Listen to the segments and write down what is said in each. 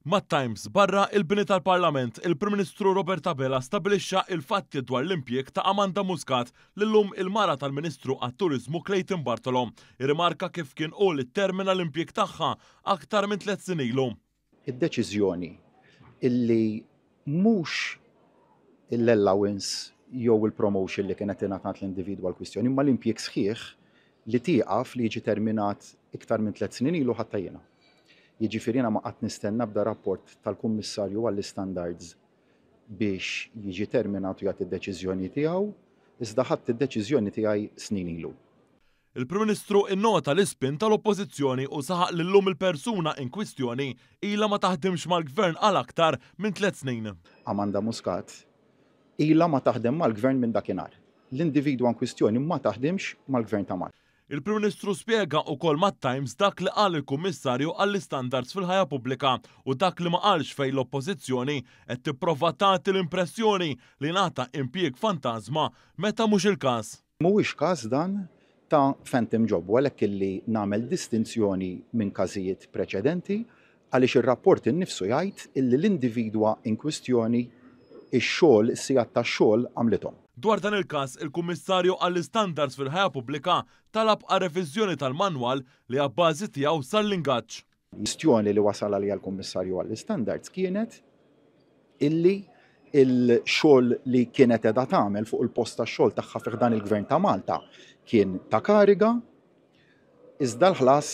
Mat-Times, barra il-bini tal-Parlament, il-Prim Ministru Robert Abela stabilixxa il-fatti dwar l-impjieg ta' Amanda Muscat li llum il-mara tal-Ministru għat-Turiżmu Clayton Bartolo. Irrimarka kif kien hu li ttermina l-impjieg tagħha aktar minn 3 snin ilu. Id-deċiżjoni illi mhux l-allowance jew il-promotion li kienet ingħatat l-individwa l-kwistjoni, imma l-impjieg sħiħ li tieqaf, li jiġi terminat iktar minn 3 snin ilu, ħadtha jiena. Jiġifieri jiena ma qatt nistenna bda rapport tal-Kummissarju għall-Istandards biex jiġi terminat u jagħti d-deċiżjoni tiegħu, iżda ħadt id-deċiżjoni tiegħi snin ilu. Il-Prim Ministru innota l-ispin tal-Oppożizzjoni u saħaq li llum il-persuna in kwistjoni ilha ma taħdimx mal-Gvern għal aktar minn 3 snin. Amanda Muscat ilha ma taħdem mal-Gvern minn dakinhar. L-individwa in kwistjoni ma taħdimx mal-Gvern ta' Malta. Il-Prim Ministru spjega wkoll mat-Times dak li qal il-Kummissarju għall-Istandards fil-ħajja pubblika u dak li ma qalx, fejn l-Oppożizzjoni qed tipprova tagħti l-impressjoni li ngħata impjieg fantasma meta mhux il-każ. Mhuwiex każ dan ta' phantom job, u għalhekk illi nagħmel distinzjoni minn każijiet preċedenti, għaliex ir-rapport innifsu jgħid illi l-individwa in kwistjoni ix-xogħol, is-sigħat tax-xogħol għamlithom. Dwar dan il-każ, il-Kummissarju għall-Istandards fil-ħajja pubblika talab għal reviżjoni tal-manwal li abbażi tiegħu sar l-ingaġġ. Kwistjoni li wasal għalija l-Kummissarju għall-Istandards kienet illi il-xogħol li kienet qiegħda tagħmel fuq il-post tax-xogħol tagħha fi dan il-Gvern ta' Malta kien ta' kariga, iżda l-ħlas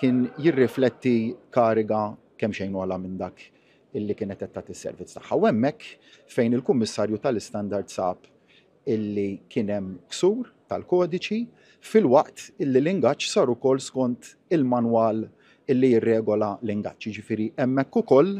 kien jirrifletti kariga kemm xejn ogħla minn dak illi kienet qed tagħti s-servizz tagħha. U hemmhekk fejn il-Kummissarju tal-Istandard sab illi kien hemm ksur tal-kodiċi, filwaqt illi l-ingaġġ sar ukoll skont il-manwal illi jirregola l-ingaġġ. Jiġifieri hemmhekk ukoll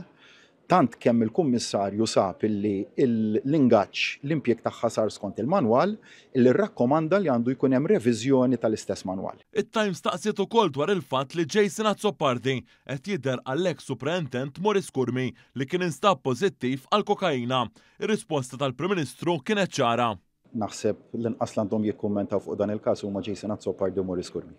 tant kemm il-Kummissarju sab illi l-ingaġġ, l-impjieg tagħha sar skont il-manwal, illi rrakkomanda li għandu jkun hemm reviżjoni tal-istess manwal. It-Times staqsiet ukoll dwar il-fatt li Jason Azzopardi qed jidher għall-ex Superintendent Maurice Curmi li kien instab pożittiv għal kokaina. Ir-risposta tal-Prim Ministru kienet ċara. Naħseb l-inqas li għandhom jikkummentaw fuq dan il-każ huma Jason Azzopardi u Maurice Curmi.